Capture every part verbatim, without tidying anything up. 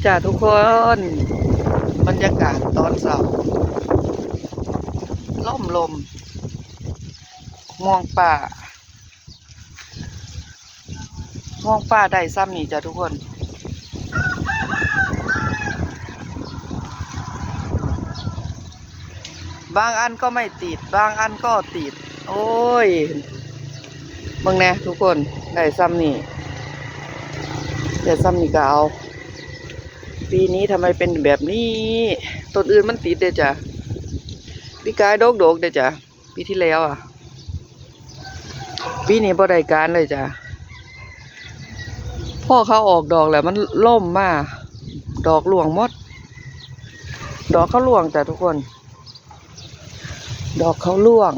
จ้าทุกคน บรรยากาศตอนเช้า ลมลม ม่วงป่า ม่วงป่าได้ซ้ำนี่จ้าทุกคน บางอันก็ไม่ติด บางอันก็ติด โอ้ย เบิ่งแหน่ทุกคน ได้ซ้ำนี่ ได้ซ้ำนี่ก็เอา ปีนี้ทำไมเป็นแบบนี้ ต้นอื่นมันติดเด้อจ้ะ ปีกายดกๆเด้อจ้ะ ปีที่แล้วอ่ะ ปีนี้บ่ได้การเลยจ้ะ พอเขาออกดอกแล้วมันล่มมา ดอกร่วงหมด ดอกเขาร่วงจ้ะทุกคน ดอกเขาร่วง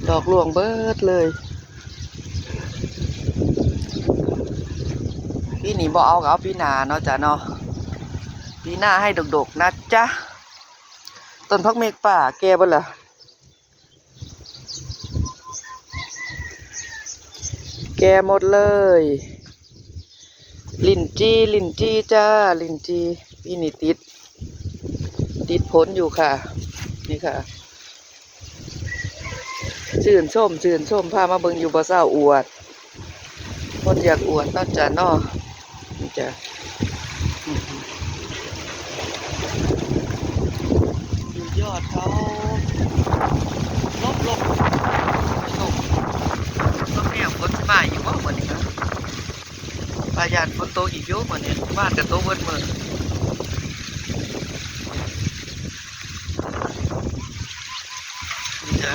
ดอกร่วงเบิดเลย ปีนี้บ่เอาก็เอาปีหน้าเนาะจ้ะเนาะ ปีหน้าให้ดกๆนะจ๊ะ ต้นผักเมกป่าแก่เบิดละ แก่หมดเลย ลิ้นจี่ ลิ้นจี่จ้า ลิ้นจี่ ปีนี้ติด ติดผลอยู่ค่ะ นี่ค่ะ ชื่นชม ชื่นชม พามาเบิ่งอยู่บ่เซา อวด คนอยากอวดเนาะจ้ะเนาะ นี่จ้ะ ดูยอดเขา ลบลบลบ ต้องเรียกฝนสิมาอยู่บ่มื้อนี้นะ ว่าย้านฝนตกอีกอยู่มื้อนี้ บ้านก็ตกเบิดมื้อ นี่จ้ะ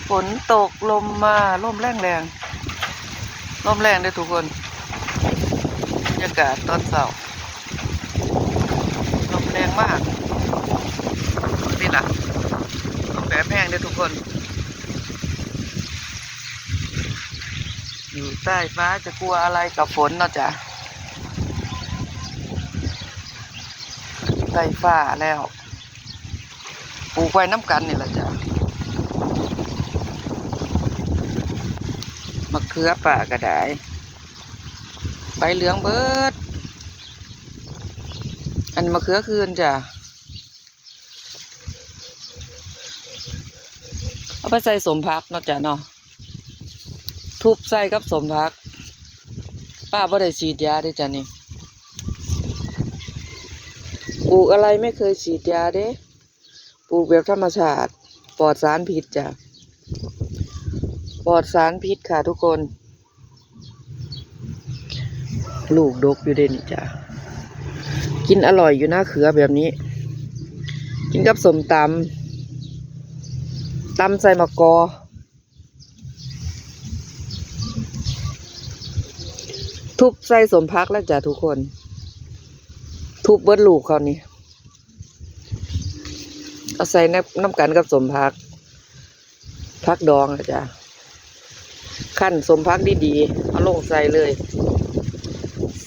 ฝนตกลมมา ลมแรงๆ ลมแรงเด้อทุกคน บรรยากาศตอนเช้า ลมแรงมาก นี่ล่ะ ลมแบบแฮงเด้อทุกคน อยู่ใต้ฟ้าจะกลัวอะไรกับฝนเนาะจ๊ะ ใต้ฟ้าแล้ว ปลูกไว้นำกันนี่ล่ะจ้ะ มะเขือป่าก็ได้ ใบเหลืองเบิด อันมะเขือคืนจ้ะ เอาไปใส่สมผักเนาะจ้ะเนาะ ทุบใส่กับสมผัก ป้าบ่ได้ฉีดยาเด้อจ้ะนี่ ปลูกอะไรไม่เคยฉีดยาเด้ ปลูกแบบธรรมชาติ ปลอดสารพิษจ้ะ ปลอดสารพิษค่ะทุกคน ลูกดกอยู่เด้นี่จ้ะ กินอร่อยอยู่นะเขือแบบนี้ กินกับส้มตำ ตำใส่มะกอ ทุบใส่สมผักแล้วจ้ะทุกคน ทุบเบิดลูกเขานี่ เอาใส่นำ นำกันกับสมผัก ผักดองอะจ้ะ คั่นสมผักดีๆ เอาลงใส่เลย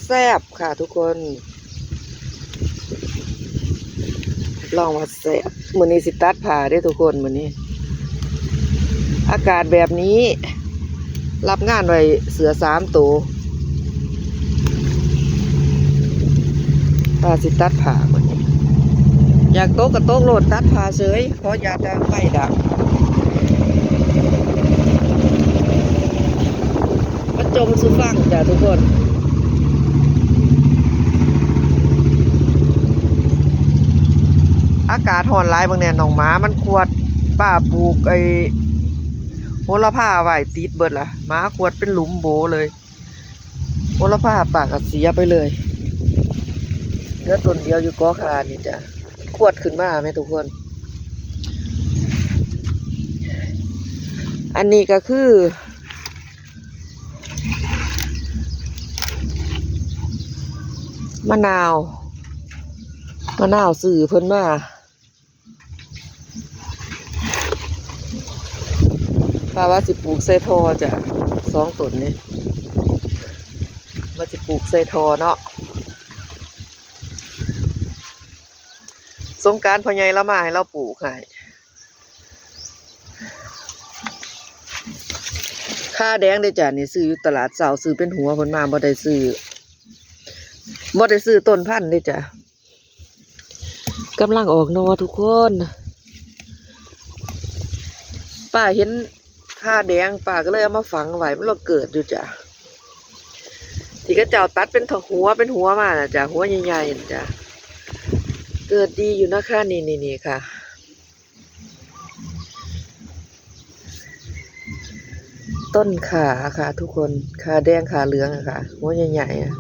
แซ่บค่ะทุกคน รับรองว่าแซ่บ มื้อนี้สิตัดผ้าเด้อทุกคน มื้อนี้ อากาศแบบนี้ รับงานไว้เสือสามตัว ว่าสิตัดผ้ามื้อนี้ อยากตกก็ตกโลด ตัดผ้าเฉย ขออย่าดังไฟดัง มาจมสู่ฝั่งจ้ะทุกคน อากาศร้อนหลาย เบิ่งแหน่ น้องหมามันขวด ป้าปลูกไอ้โหระพาไว้ติดเบิดล่ะ หมาขวดเป็นหลุมโบเลย โหระพาป้าก็เสียไปเลย เหลือต้นเดียวอยู่กอขานี่จ้ะ ขวดขึ้นมาแม่ทุกคน อันนี้ก็คือ มะนาว มะนาวซื้อเพิ่นมา ป้าว่าสิปลูกใส่ท่อจ้ะ สองต้นนี่ ว่าสิปลูกใส่ท่อเนาะ สงกรานต์พ่อใหญ่ลาวมาให้ลาวปลูกให้ เ ข่าแดงเด้อจ้ะ นี่ซื้ออยู่ตลาดเช้า ซื้อเป็นหัวเพิ่นมา บ่ได้ซื้อ บ่ได้ซื้อต้นพันธุ์เด้อจ้ะ กำลังออกหน่อทุกคน ป้าเห็นข่าแดง ป้าก็เลยเอามาฝังไว้ มันละเกิดอยู่จ้ะ ที่เขาเจ้าตัดเป็นหัวเป็นหัวมาน่ะจ้ะ หัวใหญ่ๆน่ะจ้ะ เกิดดีอยู่นะคะ นี่ๆๆ ค่ะ ต้นข่าค่ะทุกคน ข่าแดงข่าเหลืองอะค่ะ หัวใหญ่ๆอะ